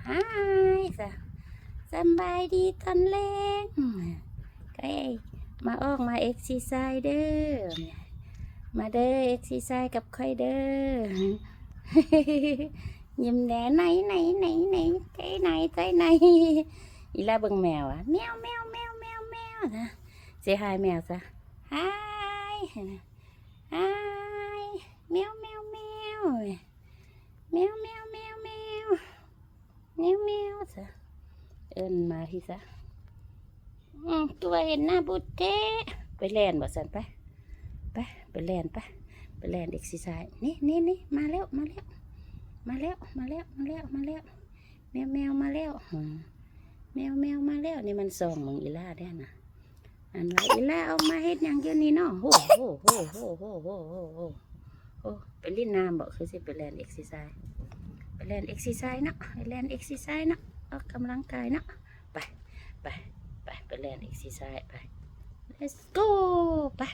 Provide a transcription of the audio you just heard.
Hi ສະ ສຳບາຍດີຕອນແລງ. ຂ້ອຍມາອອກມາເອັກຊີໄຊເດີ ມາເດີເອັກຊີໄຊກັບຂ້ອຍເດີ. ຍິ້ມແດ່ ໄນ ໄນ ໄນ ໄນ ໄຕໄນ ໄຕໄນ. ອີ່ຫຼ້າເບິ່ງແມວ ອະ ແມວ ແມວ ແມວ ແມວ ແມວ ນະ. ເຊຮາຍແມວຊະ ຮາຍ ຮາຍ ແມວ ແມວ ແມວ ແມວ ແມວ ແມວ ແມວ ແມວ ແມວ ຊະ ເອີ້ນມາພີ້ຊະ. ອືມ ຕົວເຫັນໜ້າບຸດແທ້. ໄປແລ່ນບໍ່ຊັ້ນ ໄປ ໄປ ໄປແລ່ນ ໄປ ໄປແລ່ນເອັກຊີໄຊ. ນີ້ ນີ້ ນີ້ ມາແລ້ວ ມາແລ້ວ ມາແລ້ວ ມາແລ້ວ ມາແລ້ວ ມາແລ້ວ. ແມວ ແມວ ມາແລ້ວ ແມວ ແມວ ມາແລ້ວ. ນີ້ມັນສ່ອງເບິ່ງອີ່ຫຼ້າແດ່ນະ. ອັນວ່າ ອີ່ຫຼ້າອອກມາເຮັດຫຍັງຢູ່ນີ້ເນາະ? ໂຫ ໂຫ ໂຫ ໂຫ ໂຫ ໂຫ ໂຫ ໂຫ ໄປຫຼິ້ນນ້ຳບໍ? ຄືຊິໄປແລ່ນເອັກຊີໄຊ ໄປແລ່ນເອັກຊີໄຊເນາະ ໄປແລ່ນເອັກຊີໄຊເນາະ ອອກກຳລັງກາຍເນາະ. ໄປ ໄປ ໄປ ໄປແລ່ນເອັກຊີໄຊ ໄປ Let's go ໄປ.